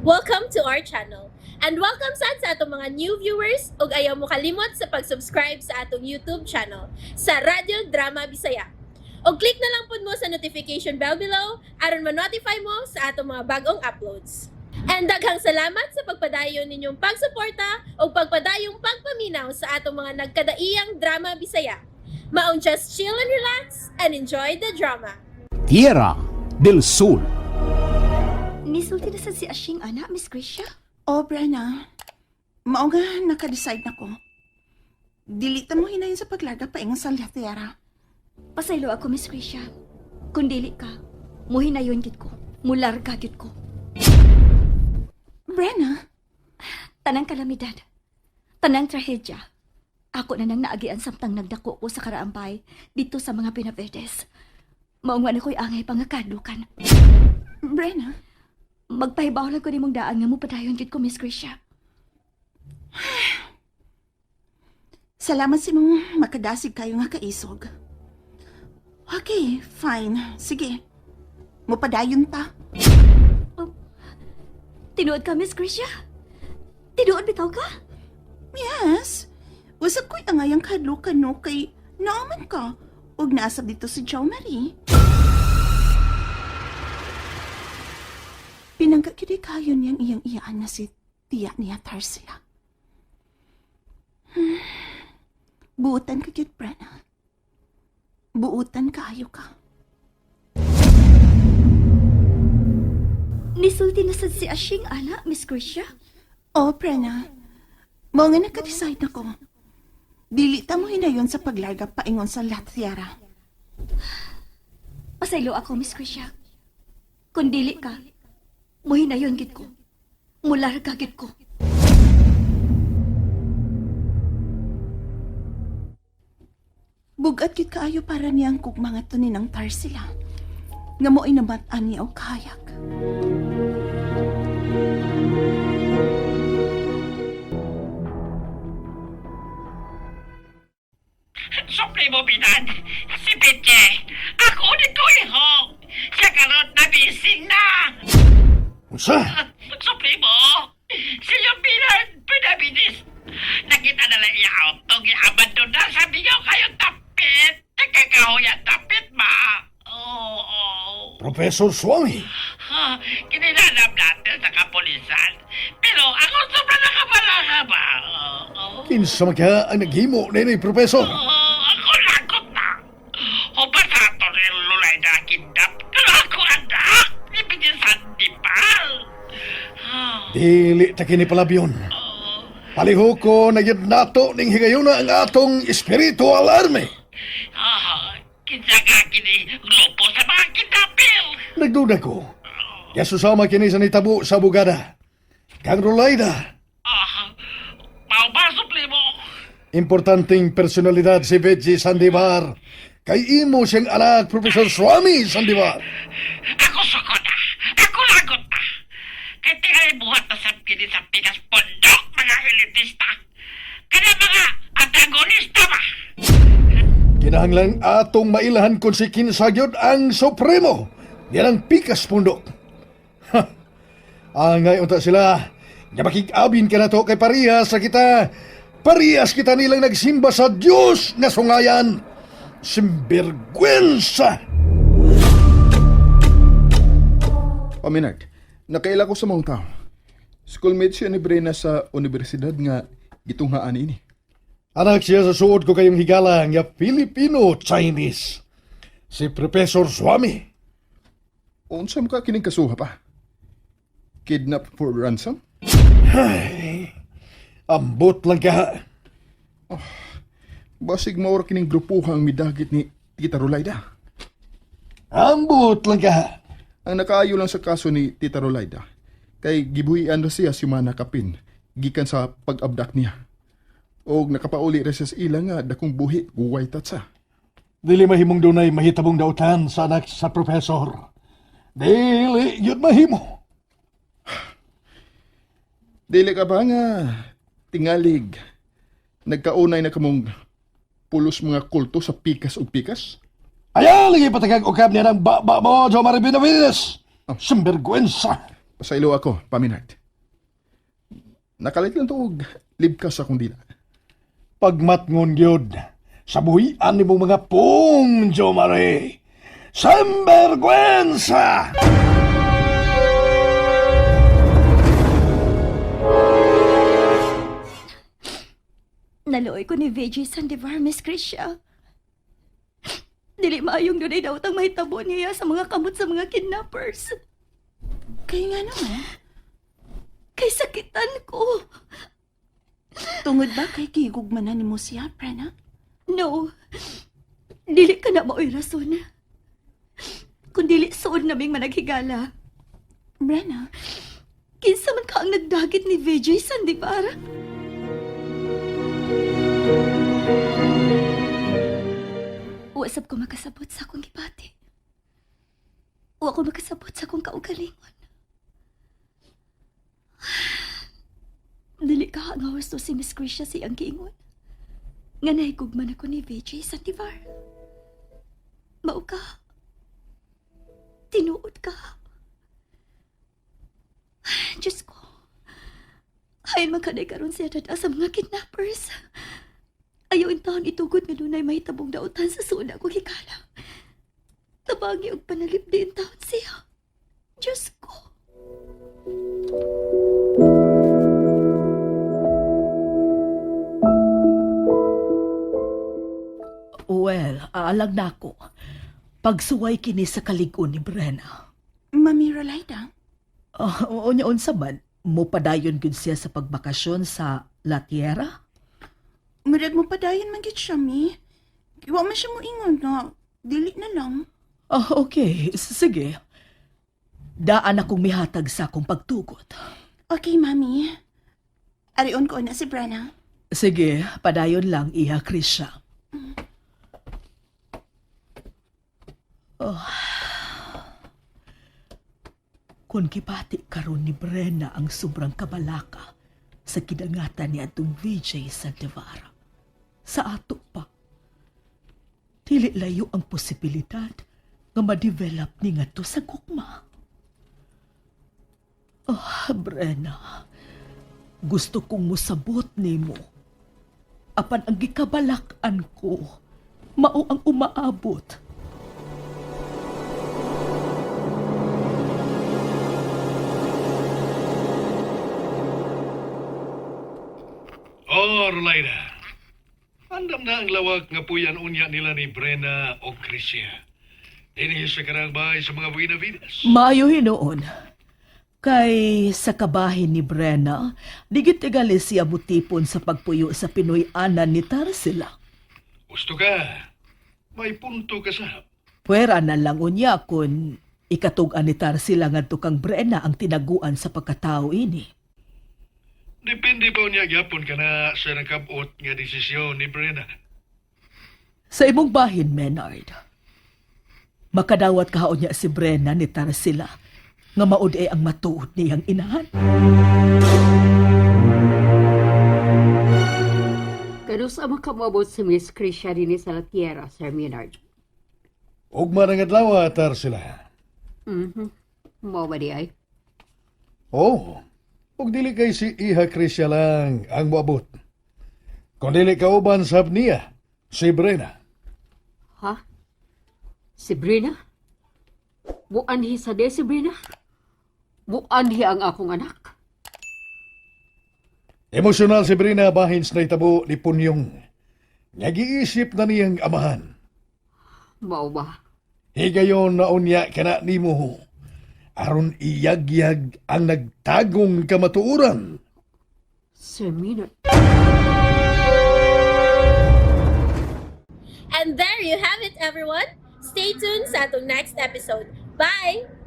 Welcome to our channel. And welcome sad sa atong mga new viewers ug ayaw mo kalimot sa pag-subscribe sa atong YouTube channel sa Radyo Drama Bisaya. Og click na lang pud mo sa notification bell below aron ma-notify mo sa atong mga bagong uploads. And daghang salamat sa pagpadayon ninyong pagsuporta ug pagpadayong pagpaminaw sa atong mga nagkadaiyang drama Bisaya. Maong just chill and relax and enjoy the drama. Tierra del Sol. Nisulti na sad si Ashing ana, Miss Grisha. Oh, Brenna. Mao nga naka-decide na ko. Dili ta mo hinayon sa paglarga paingon sa Latera. Pasaylo ako, Miss Grisha. Kung dili ka, muhinayon gid ko. Mularga gid ko. Brenna, Tanang kalamidad. Tanang trahedya. Ako na nang naagian samtang nagdako ko sa karaambay dito sa mga Pinaverdes. Mao nga na ko'y angay pangakadlukan. Brenna, Magpahibaw lang ko nimong daan nga mupadayon gid ko, Miss Grisha. Salamat sa imong makadasig kayo nga kaisog. Okay, fine. Sige. Mupadayon ta. Tinuod ka, Miss Grisha? Tinuod bitaw ka? Yes. Usap ko'y angayang kadlukan no kay naaman ka. Ug naasab dito si Jo Marie. Pinangga kini kayo niyang iyang iyaan na si tiya niya Tarsila. Buutan ka gyud, Brenna. Buutan kaayo ka. Nisulti na sad si Ashing ana, Miss Grisha. Oh, Prena. Mao nga naka-decide na ko. Dili ta mo hinayon sa paglarga paingon sa Lathiara. Pasaylo ako, Miss Grisha. Kung dili ka, muhinayon gid ko. Mularga gid ko. Bugat gyud kaayo para niyang kug mga tuninang Tarsila. Nga mo inamat-an niya og kayak. Supremo Binan, si Pitche, ako nito iho. Siya karon na bising na. Unsa? Supremo, siya Binan, pinabilis. Nakita na lang iya auto, giabandon na. Sabi niyo kayo tapit. Nagkakahoy ang tapit ba? Oo. Oh, Professor Swami. oh. Kinilanap natin sa kapulisan. Pero ako sobra nakabalaka ba? Oo. Oh, Kinsa man kaya ang naghimo nini, Professor? Oo, ako lagot na. O basta ito rin lulay na kidnap. Pero ako anak, ibigin sa tipal. Dili ta kini palabyon. Palihoko na gyud nato ning higayuna ang atong spiritual army. Ah, kinsa ka kini grupo sa mga kidnapper. Nagduda ko. Yasusama kini sa nitabo sa bugada. Kang Rolayda, Ah, mao ba suplimo? Importanteng personalidad si Veggie Sandivar. Kay imo siyang anak, Professor Swami Sandivar. Ako suko na. Ako lagot na. Kay tingali buhat na sa kini sa pikas pondok mga elitista. Kana mga antagonista ba? Kinahanglan atong mailahan kung si kinsa gyud ang Supremo. Yan ang pikas pundok. Ha. Angay unta sila. Nga makig-abin ka na to kay parehas sa kita. Parehas kita nilang nagsimba sa Dios nga sungayan. Simbergwensa! Paminard, nakaila ko sa mga tao. Schoolmate siya ni Brena sa universidad nga gitunghaan ini. Anak siya sa suod ko kayong higala nga Filipino-Chinese. Si Professor Swami. Unsa mo ka kining kasuha pa? Kidnap for ransom? Ambot lang ka. Basig maura kining grupuha ang midagit ni Tita Rolaida. Ambot lang ka. Ang nakaayo lang sa kaso ni Tita Rolaida, kay gibuhian ra siya si Mana Kapin gikan sa pag-abduct niya. Og nakapauli ra siya sa ila nga dakong buhi guway tatsa. Dili mahimong dunay mahitabong dautan sa anak sa professor. Dili yun mahimo. Dili ka ba nga tingalig nagkaunay na kamong pulos mga kulto sa pikas ug pikas? Ayaw, lagi patagag ukab niya ng baba mo, Jomar Benavides. Simbergwensa. Pasaylo ako, paminart. Nakalit lang to og libkas akong dila. Pagmatngon gyud sa buhian nimong mga pung, Jo Marie. Sembergüenza! Naluoy ko ni VJ Sandivar, Miss Krisha. Dili maayong dunay daw ang mahitabo niya sa mga kamot sa mga kidnappers. Kay nga naman, Kay sakitan ko. tungod ba kay gigugma na nimo siya, Prena? No. Dili ka na maoy rason. Kung dili suod naming managhigala. Brenna, Kinsa man ka ang nagdagit ni VJ Sandivar? Uasap ko makasabot sa akong gibati. Wa ko makasabot sa akong kaugalingon. Dili ka nga husto si Miss Krisha siyang giingon. Nga nahigugman ako ni VJ Sandivar. Mao ka. Tinuod ka. Diyos ko. Hain man kanay karon siya dada sa mga kidnappers. Ayaw intaon itugod nga dunay mahitabong dautan sa suna ko hikala. Tabangi og panalipdi taon siya. Diyos ko. Well, aalag na ako. Pagsuway kini sa kalig-on ni Brenna. Mami Rolaida, Uh, unya unsa man, mopadayon gyud siya sa pagbakasyon sa La Tierra? murag mo padayon man gid siya, mi. Wa man siya moingon nga dili na lang. Ah, okay, sige. Daan akong mihatag sa akong pagtugot. Okay, Mami. Arion ko na si Brenna. Sige, padayon lang, iha Krisha. Oh. Kung gibati karon ni Brenna ang sobrang kabalaka sa kidangatan ni atong VJ Santivar. Sa ato pa. Dili layo ang posibilidad nga ma-develop ni ngadto sa gugma. Oh, Brenna. Gusto kong musabot nimo. Apan ang gikabalak-an ko, mao ang umaabot. Oh, Rolaida. Andam na ang lawak nga puyan unya nila ni Brenna o Crisia. Dinhi sa karang bahay sa mga Buenavides. Maayo hinuon. Kay sa kabahin ni Brenna, digit tigali siya mutipon sa pagpuyo sa Pinoy-anan ni Tarsila. Gusto ka? May punto ka sa. Pwera na lang unya kung ikatug-an ni Tarsila ngadto kang Brenna ang tinaguan sa pagkatao ini. Depende pa unya gyapon ka na sa nakabot nga desisyon ni Brenna. Sa imong bahin, Menard, makadawat kaon niya si Brenna ni Tarsila nga maud ay ang matuod niyang inahan. Kanus ang makamabot si Miss Krisha dinhi sa La Tierra, Sir Maynard. Ugma ng adlaw, Tarsila. Mao ba di ay? Oh, ug dili kay si Iha Crisia lang ang moabot. Kung dili kauban sab niya, si Brenna. Ha? Si Brina? Muanhi sa di si Brina? Muanhi ang akong anak? Emosyonal si Brina bahin sa naitabo ni Punyong. Nagiisip na niyang amahan. Mao ba? Higayon na unya kana nimo. Aron iyagyag ang nagtagong kamatuoran. Sir Maynard. And there you have it, everyone. Stay tuned sa atong next episode. Bye!